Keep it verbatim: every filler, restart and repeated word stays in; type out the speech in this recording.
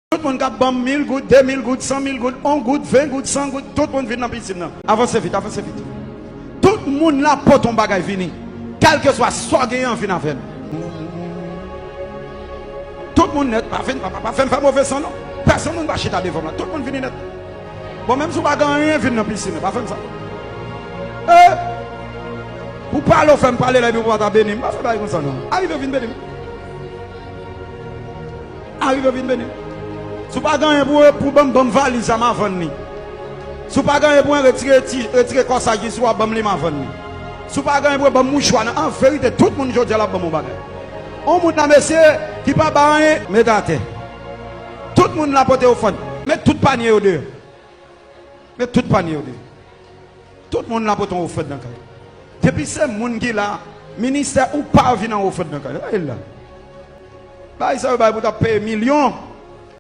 Tout moun k ap ban m mil goud, de mil goud, san mil goud, yon goud, ven goud, san goud, tout moun vin nan pisin nan. Avanse vit, avanse vit. Tout moun la pote yon bagay vini. Kèlkeswa sa w genyen an, vin avè l. Tout moun nèt, pa vin, pa, pa, pa fè m fè move san non. Pèsonn moun pa chita devan m la. Tout moun vini nèt. Bon, menm si w pa gen anyen, vin nan pisin nan, pa fè m sa. E pou pale w fè m pale la, epi w pa ta beni m, pa fè bagay konsa non. Arive vin beni m. Arive vin beni m. Si w pa gen anyen pou, pou ban m, ban m valiz la, m a vann li. Si w pa gen anyen pou mwen, retire ti, retire kòsaj li, si w ap ban m li, m a vann li. Si w pa gen anyen pou mwen, ban m mouchwa nan. An verite, tout moun jodi a l ap ban m yon bagay. Yon moun la, mesye, ki pa bay anyen, mete atè. Tout moun la pote ofrann. Met tout panye yo deyò. Met tout panye yo deyò. Tout moun la pote yon ofrann nan kay. Depi se moun ki la, ministè ou pa vin an ofrann nan kay. Ay la. Bay sa yo bay pou t ap peye milyon.